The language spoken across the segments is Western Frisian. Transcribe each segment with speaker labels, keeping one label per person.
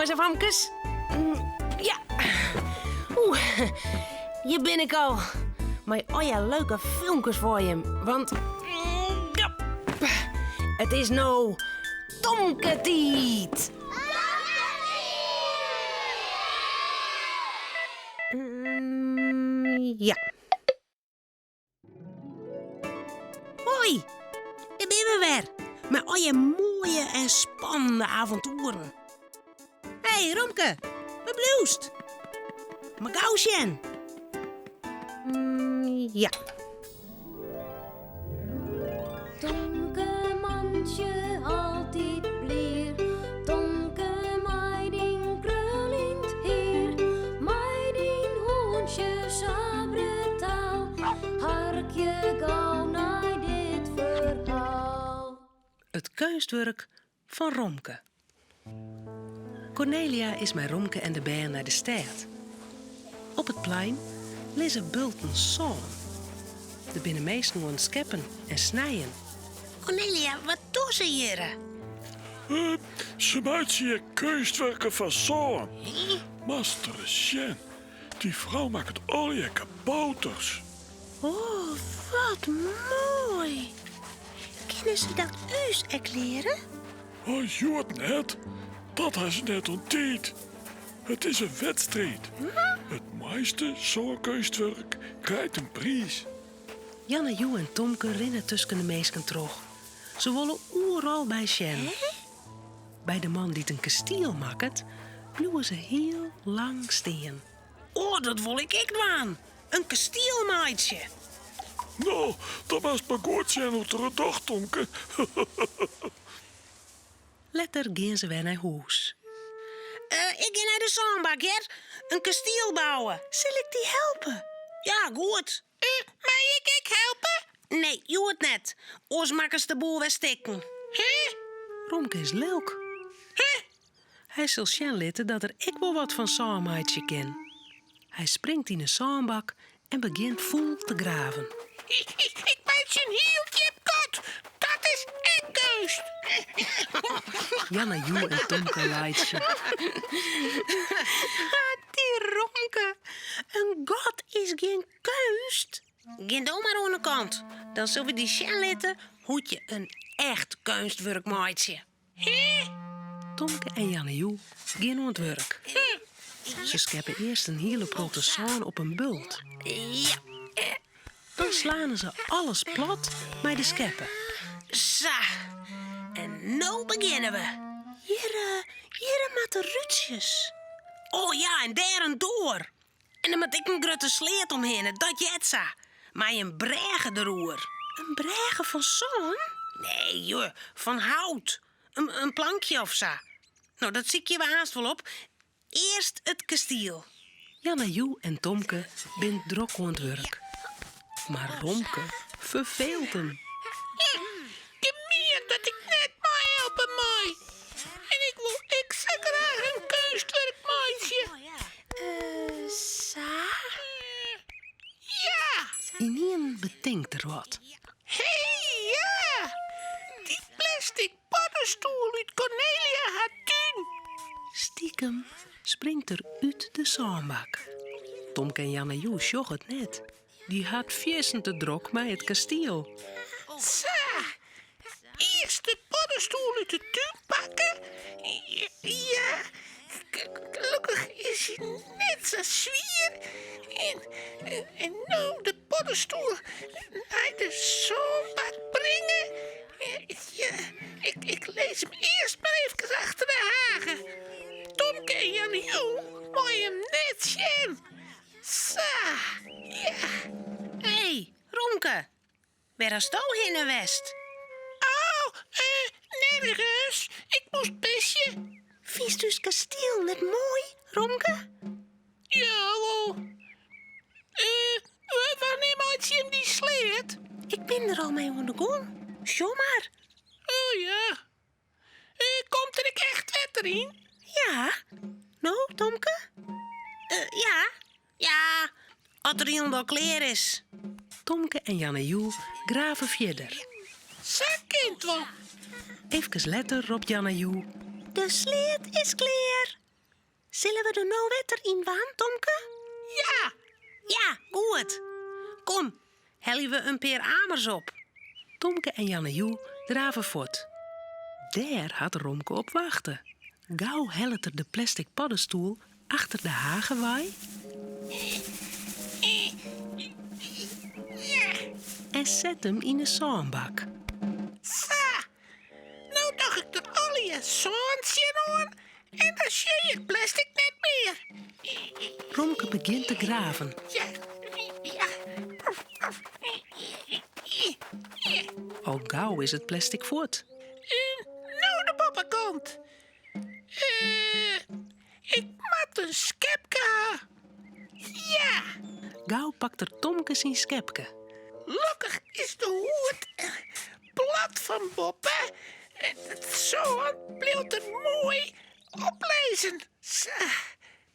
Speaker 1: Jonges en famkes. Ja. Oeh, hjir bin ik al. Mei allegear leuke filmkes foar jim. Want ja, it is no Tomke-tiid. Ja. Hoi, dêr binne we wer. Mei allegear moaie en spannende avontoeren. Hey Romke, wêr bliuwst? Mar gau sjen. Ja.
Speaker 2: Tomke mantsje altyd blier, Tomke mei dyn kruljend hier, mei dyn hûntsje sa brutaal, harkje gau nei dit ferhaal.
Speaker 1: It keunstwurk fan Romke. Kornelia is mei Romke en de bern nei de stêd. Op it plein lizze bulten sân. Der binne minsken oan it skeppen en snijen. Kornelia, wat dogge se hjirre?
Speaker 3: Se meitsje hjir keunstwurken fan sân. Moatst ris sjen, dy frou makket allegear kabouters.
Speaker 1: Oh, wat moai! Kinne se dat ús ek leare?
Speaker 3: Oh, hjoed net. Dat ha se net oan tiid. It is in wedstriid. It moaiste sânkeunstwurk krijt in priis.
Speaker 1: Janne Joe en Tomke rinne tusken de minsken troch. Se wolle oeral by sjen. By de man dy't in kastiel makket, bliuwe se hiel lang stean. Oh, dat wol ik ek dwaan! In kastiel meitsje!
Speaker 3: No, dan moatst mar goed sjen hoe't er it docht, Tomke.
Speaker 1: Letter gean se wer nei hûs. Ik gean nei de sânbak, hear. In kastiel bouwe. Sil ik dy helpe? Ja, goed. Mei ik ek helpe? Nee, hjoed net. Oars makkest de boel wer stikken. Hè? Romke is lilk. Hè? Hy sil sjen litte dat er ek wol wat fan sân meitsje kin. Hy springt yn 'e sânbak en begjint fûl te graven.
Speaker 4: Ik meitsje in hiel djip gat. Dat is ek keunst.
Speaker 1: Janne Joe en Tomke laitsje. Dy Romke, in gat is gjin keunst. Gean do mar oan 'e kant, dan sil we dy sjen litte hoe't je in echt keunstwurk meitsje. Tomke en Janne Joe gean oan it wurk. Se skeppe earst in hiele protte sân op in bult. Dan slane se alles plat mei de skeppe.
Speaker 4: Sa, en no begjinne we.
Speaker 1: Hjir, hjirre moatte rútsjes.
Speaker 4: Oh ja, en dêr in doar. En der moat ek in grutte sleat omhinne, dat heart sa. Mei in brêge deroer.
Speaker 1: In brêge fan sân?
Speaker 4: Nee, joh, fan hout. In, in plankje of sa. No, dat sykje we aanst wol op. Earst it kastiel.
Speaker 1: Janne Joe en Tomke bin drok oan it wurk. Mar Romke ferfeelt him.
Speaker 4: Gemien dat ik net meihelpe mei. En ik wol ek sa graach in keunstwurk meitsje.
Speaker 1: Eh, sa?
Speaker 4: Ja!
Speaker 1: Ynienen betinkt er wat.
Speaker 4: Hé, ja! Dy plastic poddestoel út Kornelia har tún.
Speaker 1: Stikem springt er út de sânbak. Tomke en Janne Joe sjogge it net. Dy hat fierstente drok mei it kastiel.
Speaker 4: Sa, earst de poddestoel út de tún pakke. Ja, gelokkich is hy net sa swier. En, en no de poddestoel nei de sânbak bringe. Ja, ik, ik lis him earst mar efkes achter de hage. Tomke en Janne Joe meie him net sjen. Sa, ja.
Speaker 1: Hé, Romke, wêr hasto hinne west?
Speaker 4: Oh, eh, nergens. Ik moast pisje.
Speaker 1: Fynst ús kastiel net moai, Romke?
Speaker 4: Ja, wol. Eh, wannear meitsje jim dy sleat?
Speaker 1: Ik bin der al mei oan de gong. Sjoch mar.
Speaker 4: Oh ja. Eh, komt der ek echt wetter yn?
Speaker 1: Ja. No, Tomke?
Speaker 4: Eh, ja. Ja, as er hielendal klear is.
Speaker 1: Tomke en Janne Joe grave fierder.
Speaker 4: Sa kin it wol.
Speaker 1: Efkes letter ropt Janne Joe: De sleat is klear! Sille we der no wetter yn dwaan, Tomke?
Speaker 4: Ja!
Speaker 1: Ja, goed. Kom, helje we in pear amers op. Tomke en Jannejoe drave fuort. Dêr hat Romke op wachte. Gau hellet er de plastic paddestoel achter de hage wei en set him yn 'e sânbak.
Speaker 4: Sa, no doch ik der allegear sân tsjinoan en dan sjoch je it plastic net mear.
Speaker 1: Romke begjint te graven. Al gau is it plastic fuort.
Speaker 4: No de boppekant. Ik moat in skepke ha. Ja!
Speaker 1: Gau pakt er Tomke syn skepke.
Speaker 4: Lokkich is de hoed plat fan boppe. It sân bliuwt der moai oplizzen. Sa.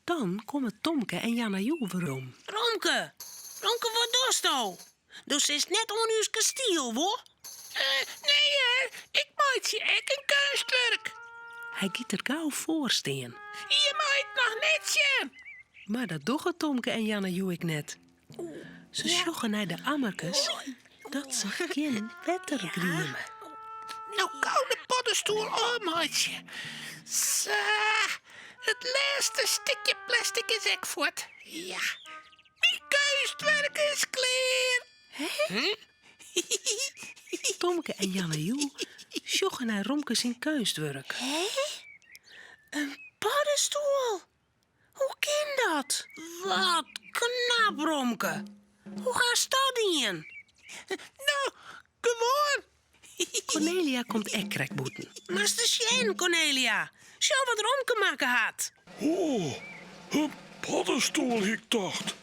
Speaker 1: Dan komme Tomke en Jannejoe werom. Romke, Romke, wat dochsto? Do sitst net oan ús kastiel, wol?
Speaker 4: Nee hear, ik meitsje ek in keunstwurk.
Speaker 1: Hy giet der gau foar stean.
Speaker 4: Je meie it noch net sjen.
Speaker 1: Mar dat dogge Tomke en Jannejoe ek net. Se sjogge nei de ammerkes dat se gjin wetter grieme.
Speaker 4: No gau de poddestoel ôfmeitsje. Sa, it lêste stikje plastic is ek fuort. Ja. Myn keunstwurk is klear.
Speaker 1: Hè? Tomke en Jannejoe sjogge nei Romke syn keunstwurk. Hè? In paddestoel? Hoe kin dat? Wat knap, Romke. Hoe hast dat dien?
Speaker 4: No, gewoan.
Speaker 1: Cornelia komt ek krekt bûten. Moatst ris sjen, Cornelia. Sjoch wat Romke makke hat.
Speaker 3: Oh, in paddestoel, hie ik tocht.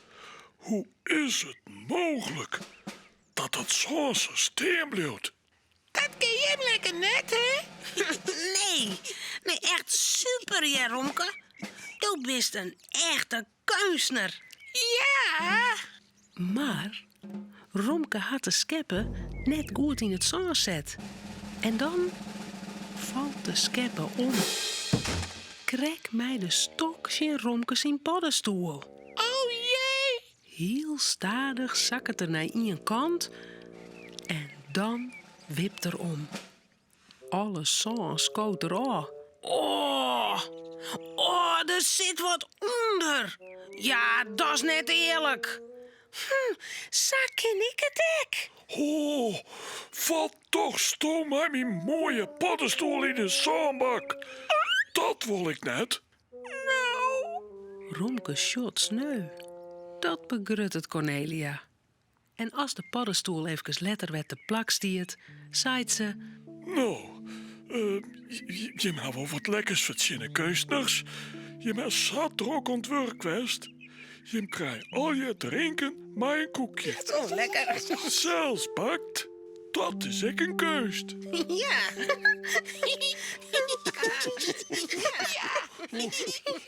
Speaker 3: Hoe is it mooglik dat dat sân sa stean bliuwt?
Speaker 4: Dat kin jim lekker net, hè?
Speaker 1: Nee, nee, echt super, hear, Romke. Do bist in echte keunstner.
Speaker 4: Ja.
Speaker 1: Mar Romke hat de skeppe net goed yn it sân set. En dan falt de skeppe om. Krekt mei de stok tsjin Romke syn paddestoel.
Speaker 4: Oh jee!
Speaker 1: Hiel stadich sakket er nei ien kant en dan wipt er om. Alle sân skoot der ôf. Oh, oh, der sit wat ûnder. Ja, dat is net earlik. Hm, sa kin ik it ek.
Speaker 3: Oh, wat dochsto mei myn moaie paddestoel yn de sânbak? Dat wol ik net.
Speaker 4: No.
Speaker 1: Romke sjocht sneu. Dat begruttet Cornelia. En as de paddestoel efkes letter wer te plak stiet, seit se.
Speaker 3: No, jim ha wol wat lekkers fertsjinne, keunstners. Jim ha sa drok oan it wurk west. Jim krije allegear drinken mei in koekje.
Speaker 1: Oh, lekker.
Speaker 3: Sels bakt, dat is ek in keunst.
Speaker 1: Ja.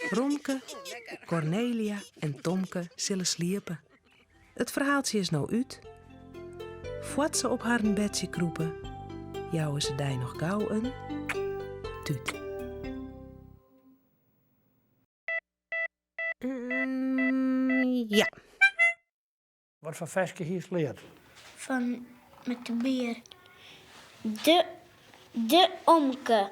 Speaker 1: Romke, Cornelia en Tomke sille sliepe. It ferhaaltsje is no út. Foar't se op harren bedsje krûpe, jouwe se dy noch gau in tút. Ja.
Speaker 5: Wat foar ferske hiest leard?
Speaker 6: Fan met de bear. De, de omke.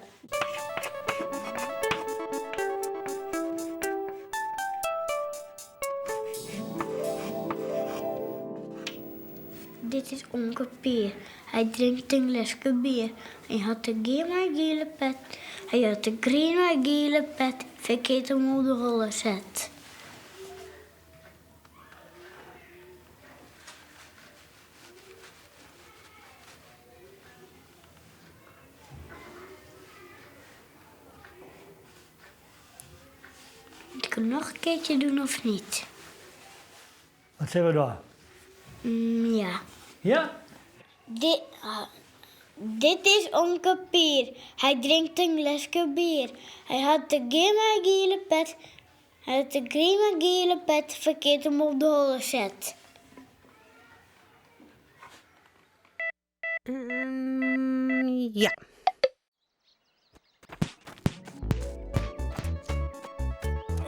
Speaker 6: Dit is omke Pier. Hy drinkt in gleske bier. Hy hat de giel mei giele pet. Hy hat de grien mei giele pet ferkeard om op de holle set. Moet ik hem nog een keertje doen of niet?
Speaker 5: Wat sille we dwaan?
Speaker 6: Mm, ja.
Speaker 5: Ja?
Speaker 6: Dit, ah, dit is omke Pier. Hy drinkt in gleske bier. Hy hat de gimme giele pet. Hy hat de griene giele pet ferkeard om op de holle set.
Speaker 1: Ja.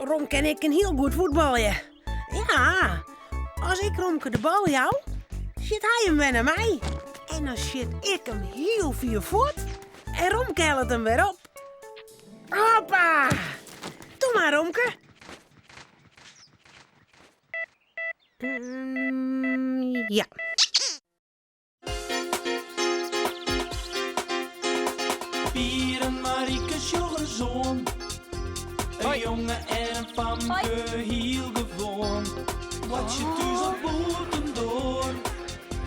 Speaker 1: Romke en ik kin hiel goed fuotbalje. Ja, as ik Romke de bal jou, sjit hy him wer nei my. En dan sjit ik him hiel fier fuort en Romke hellet him wer op. Hoppa! Doe mar, Romke. Mm, ja.
Speaker 7: Pier en Marike sjogge ris oan. In jonge en in famke, hiel gewoan. Boartsje thús of bûtendoar,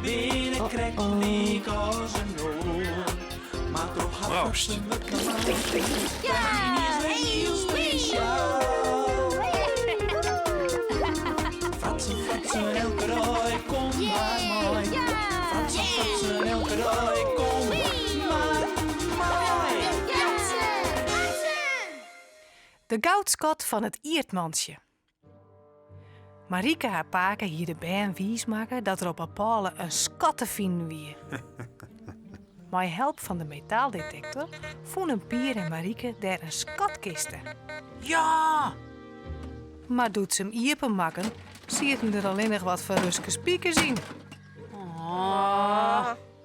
Speaker 7: binne krekt lyk as in oar. Mar troch har
Speaker 8: Proost.
Speaker 7: fratsen wurdt kaam yniens wer hiel spesjaal. Fratsen, fratsen, elke dei, kom mar mei. Fratsen, fratsen, elke dei, kom mar mei.
Speaker 9: De goudskat fan it ierdmantsje. Marike har pake hie de bern wiismakke dat der op 'e pôle in skat te finen wie. Mei help fan de metaaldetektor fûnen Pier en Marike dêr in skatkiste.
Speaker 1: Ja!
Speaker 9: Mar doe't se 'm iepen makken, sieten der allinnich wat ferrustke spikers yn.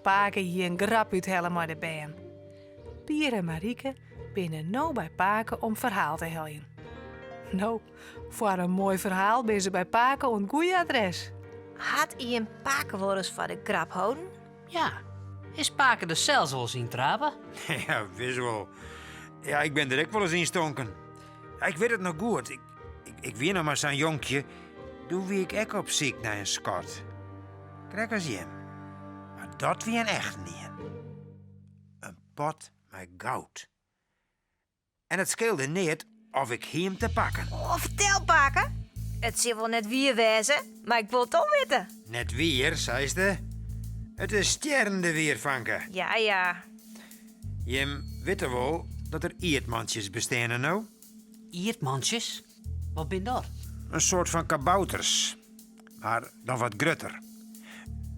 Speaker 9: Pake hie in grap úthelle mei de bern. Pier en Marike binne no by pake om ferhaal te heljen. No, foar in moai ferhaal binne se by pake oan it goeie adres.
Speaker 10: Hat ien pake wolris foar de grap holden?
Speaker 11: Ja, is pake der sels wolris yn trappe?
Speaker 8: Ja, wis wol. Ja, ik bin der ek wolris yn stonken. Ja, ik wit it noch goed. Ik, ik, ik wie noch mar sa'n jonkje. Doe wie ik ek op syk nei in skat. Krekt as jim. Mar dat wie in echten ien. In pot mei goud. En it skeelde neat of ik hie 'm te pakken.
Speaker 10: Oh, fertel, pake. It sil wol net wier wêze, mar ik wol it al witte.
Speaker 8: Net wier, seiste? It is stjerrende wier, fanke.
Speaker 10: Ja, ja.
Speaker 8: Jim witte wol dat der ierdmantsjes besteane, no?
Speaker 11: Ierdmantsjes? Wat bin dat?
Speaker 8: In soart fan kabouters, mar dan wat grutter.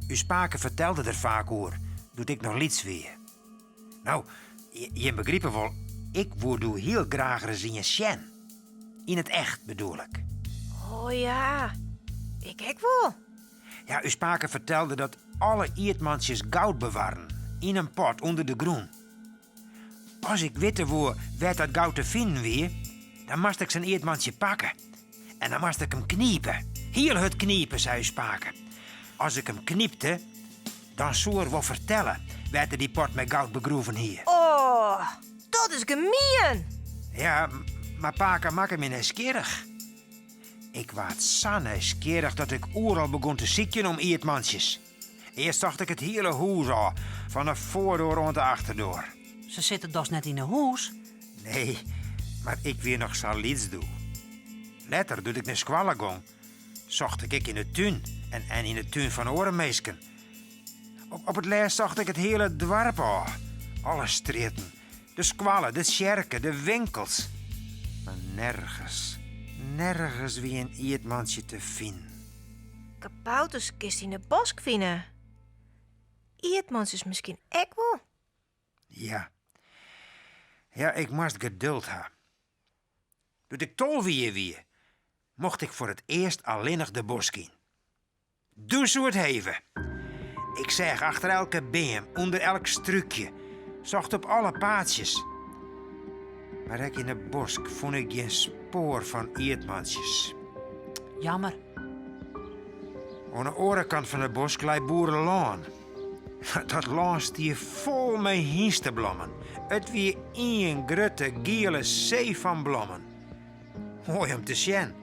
Speaker 8: Us pake fertelde der faak oer doe't ik noch lyts wie. No, jim begripe wol, ik woe doe hiel graach ris ien sjen. Yn it echt bedoel ik.
Speaker 10: O ja, ik ek wol.
Speaker 8: Ja, ús pake fertelde dat alle ierdmantsjes goud bewarren yn in pot ûnder de grûn. As ik witte woe wêr't dat goud te finen wie, dan moast ik sa'n ierdmantsje pakke. En dan moast ik 'm knipe. Hiel hurd knipe, sei ús pake. As ik 'm knypte, dan soe er wol fertelle wêr't er dy pot mei goud begroeven hie.
Speaker 10: Oh, dat is gemien!
Speaker 8: Ja, mar pake makke my nijsgjirrich. Ik waard sa nijsgjirrich dat ik oeral begûn te sykjen om ierdmantsjes. Earst socht ik it hiele hûs ôf, fan 'e foardoar oant de achterdoar.
Speaker 11: Se sitte dochs net yn 'e hûs?
Speaker 8: Nee, mar ik wie noch sa lyts doe. Letter, doe't ik nei skoalle gong, socht ik ek yn 'e tún en en yn 'e tún fan oare minsken. Op it lêst socht ik it hiele doarp ôf. Alle strjitten, de skoalle, de tsjerke, de winkels. Mar nergens, nergens wie in ierdmantsje te finen.
Speaker 10: Kabouters kinst yn 'e bosk fine. Ierdmantsjes miskien ek wol.
Speaker 8: Ja. Ja, ik moast geduld ha. Doe't ik 12 jier wie, mocht ik foar it earst allinnich de bosk yn. Doe soe it heve. Ik seach achter elke beam, ûnder elk strúkje, socht op alle paadsjes. Mar ek yn 'e bosk fûn ik gjin spoar fan ierdmantsjes.
Speaker 11: Jammer.
Speaker 8: Oan 'e oare kant fan 'e bosk lei boerelân. Dat lân stie fol mei hynsteblommen. It wie ien grutte giele see fan blommen. Moai om te sjen.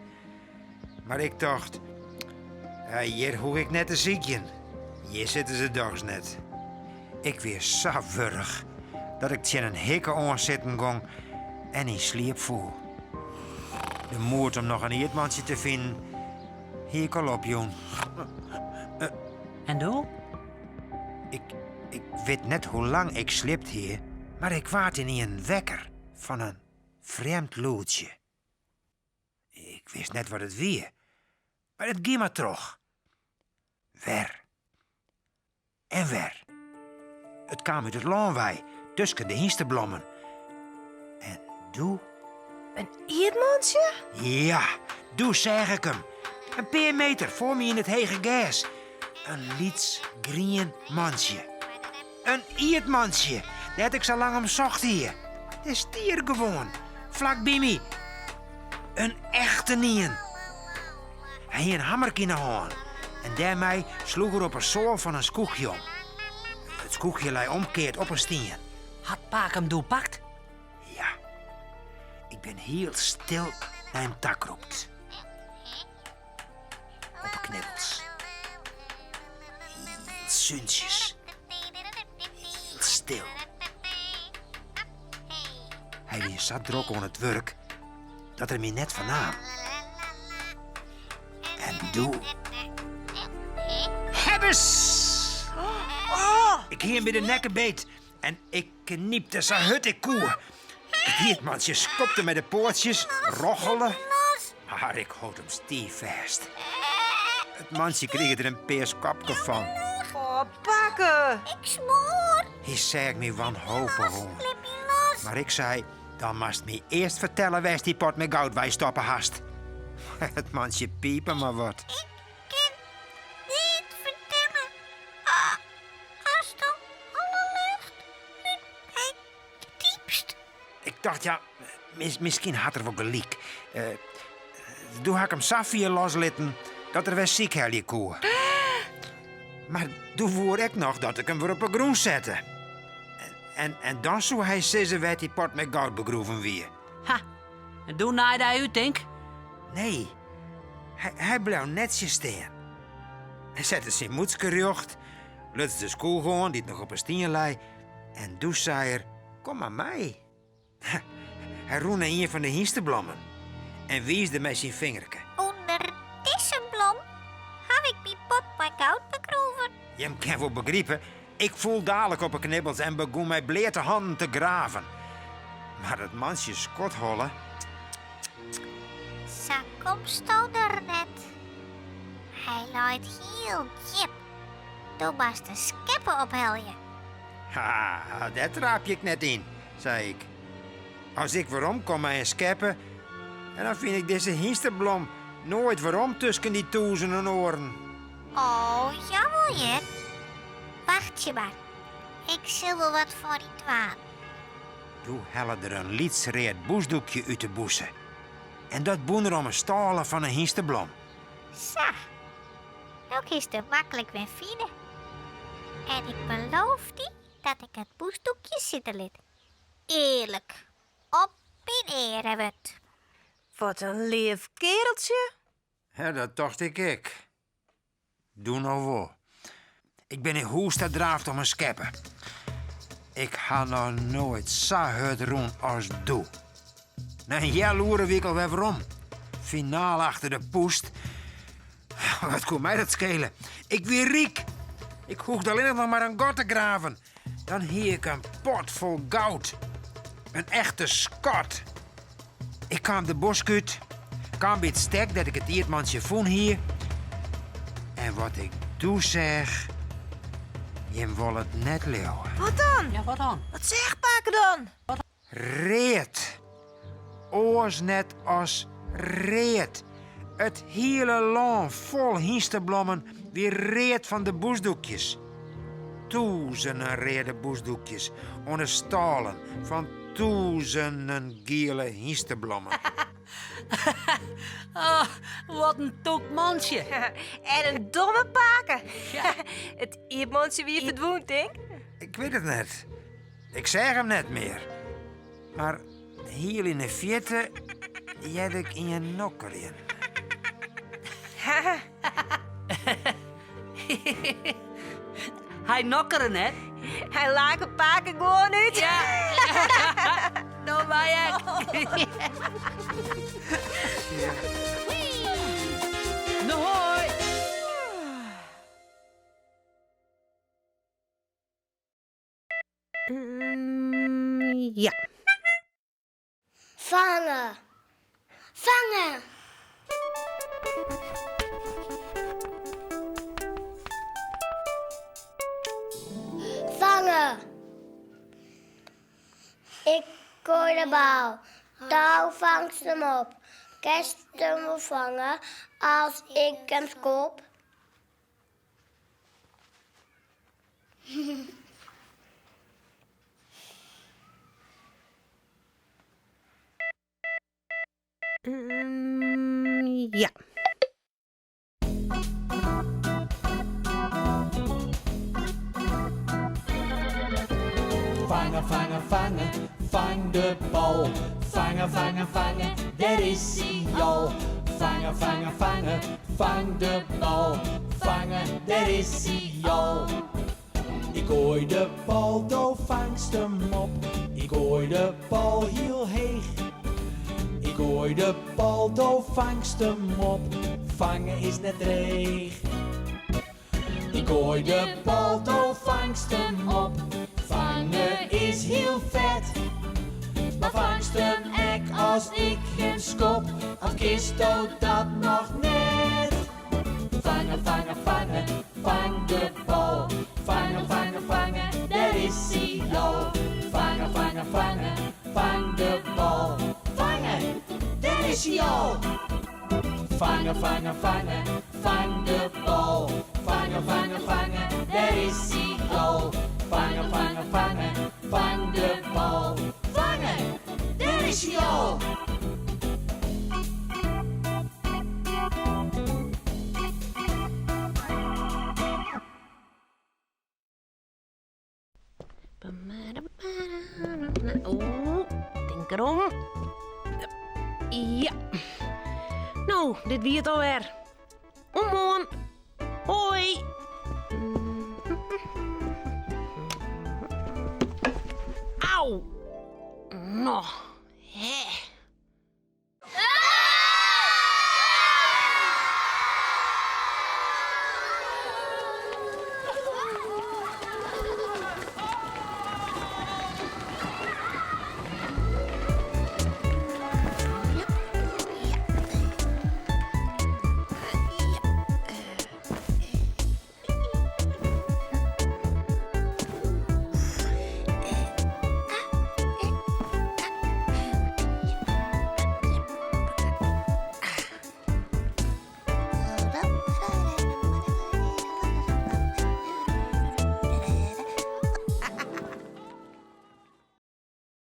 Speaker 8: Mar ik tocht, hjir hoech ik net te sykjen. Hjir sitte se dochs net. Ik wie sa wurch dat ik tsjin in hikke oan sitten gong en yn sliep foel. De moed om noch in ierdmantsje te finen hie ik al opjûn.
Speaker 11: En doe?
Speaker 8: Ik, ik wit net hoe lang ik sliept hie, mar ik waard ynienen wekker fan in frjemd lûdsje. Ik wist net wat it wie, mar it gie mar troch. Wer. En wer. It kaam út it lân wei, tusken de hynsteblommen. En doe.
Speaker 10: In ierdmantsje?
Speaker 8: Ja, doe seach ik him. In pear meter foar my yn it hege gers. In lyts grien mantsje. In ierdmantsje, dêr't ik sa lang om socht hie. Dêr stie er gewoan, flak by my. In echtenien. Hy hie in hammerke yn 'e hân en dêrmei sloech er op 'e soal fan in skoechje om. It skoechje lei omkeard op in stien.
Speaker 11: Hat pake him doe pakt?
Speaker 8: Ja. Ik bin hiel stil nei him ta krûpt. Op 'e knibbels. Hiel súntsjes. Hiel stil. Hy wie sa drok oan it wurk dat er my net fernaam. En doe. Hebbes! Ik hie him by de nekke beet en ik knypte sa hurd ik koe. It ierdmantsje skopte mei de poatsjes, rochele, mar ik hold him stiif fêst. It mantsje krige der in pears kopke fan.
Speaker 10: Oh, pake!
Speaker 6: Ik smoar!
Speaker 8: Hy seach my wanhopich oan. Mar ik sei, dan moatst my earst fertelle wêr'tst dy pot mei goud weistoppe hast. It mantsje pipe mar wat.
Speaker 6: Ik kin neat fertelle. Asto alle lucht út my knypst.
Speaker 8: Ik tocht, ja, miskien hat er wol gelyk. Doe ha ik him safier loslitten dat er wer sykhelje koe. Mar doe woe er ek noch dat ik him wer op 'e grûn sette. En, en dan soe hy sizze wêr't dy pot mei goud begroeven wie.
Speaker 11: Ha, en doe naaide hy út, tink?
Speaker 8: Nee, hy, hy bleau netsjes stean. Hy sette syn mûtske rjocht, luts de skoech oan dy't noch op 'e stien lei en doe sei er, Kom mar mei. Hy rûn nei ien fan de hynsteblommen en wiisde mei syn fingerke.
Speaker 6: Under dizze blom haw ik myn pot mei goud begroeven.
Speaker 8: Jim kin wol begripe, ik foel dalik op 'e knibbels en begûn mei bleate hannen te graven. Mar it mantsje skodholle.
Speaker 6: Sa komsto der net. Hy leit hiel djip. Do moatst de skeppe ophelje.
Speaker 8: Ha, dêr traapje ik net yn, sei ik. As ik weromkom mei in skeppe, en dan fyn ik dizze hynsteblom noait werom tusken dy tûzenen oaren.
Speaker 6: O, jawol hear. Wachtsje mar. Ik sil wol wat foar dy dwaan.
Speaker 8: Doe helle er in lyts read bûsdoekje út de bûse en dat bûn er om 'e stâle fan 'e hynsteblom.
Speaker 6: Sa, no kinst him maklik wer fine. En ik beloof dy dat ik it bûsdoekje sitte lit. Earlik, op myn earewurd.
Speaker 10: Wat in leaf keareltsje.
Speaker 8: Ja, dat tocht ik ek. Doe no wol. Ik bin nei hûs ta draafd om in skeppe. Ik ha noch noait sa hurd rûn as doe. Nei in healoere wie ik alwer werom. Finaal achter de poest. Wat koe my dat skele? Ik wie ryk. Ik hoegde allinnich noch mar in gat te graven. Dan hie ik in pot fol goud. In echte skat. Ik kaam de bosk út, kaam by it stek dêr't ik it ierdmantsje fûn hie. En wat ik doe seach, jim wolle it net leauwe.
Speaker 10: Wat dan?
Speaker 11: Ja, wat dan?
Speaker 10: Wat seach pake dan?
Speaker 8: Read. Oars net as read. It hiele lân fol hynsteblommen wie read fan de bûsdoekjes. Tûzenen reade bûsdoekjes oan de stâlen fan tûzenen giele hynsteblommen.
Speaker 11: Oh, wat in tûk mantsje.
Speaker 10: En in domme pake. It ierdmantsje wie ferdwûn, tink.
Speaker 8: Ik wit it net. Ik seach him net mear. Mar hiel yn 'e fierte hearde ik ien nokkerjen.
Speaker 11: Hy nokkere net.
Speaker 10: Hy lake pake gewoan út.
Speaker 11: Ja. No wy ek. No hoi.
Speaker 1: Ja.
Speaker 6: Fange. Fange! Fange. Ik gooi de bal. Do fangst him op. Kinst him wol fange as ik him skop?
Speaker 1: Ja.
Speaker 7: Fange, fange, fange, fang de bal. Fange, fange, fange, dêr is hy al. Fange, fange, fange, fang de bal. Fange, dêr is hy al. Ik goai de bal, do fangst him op. Ik goai de bal hiel heech. Ik goai de bal, do fangst him op. Fange is net dreech. Ik goai de bal, do fangst him op. Fange is hiel fet. Mar fangst him ek as ik him skop? Of kinsto dat noch net? Fange, fange, fange, fang de bal. Fange, fange, fange, dêr is hy al. Fange, fange, fange, fang de bal. Fange, dêr is hy al. Fange, fange, fange, fang de bal. Fange, fange, fange, dêr is hy al. Fange, fange, fange, fang de bal. Fange, dêr is hy al.
Speaker 1: Oeh, tink derom. Ja. No, dit wie it alwer. Oant moarn. Hoi. Au. No, hè.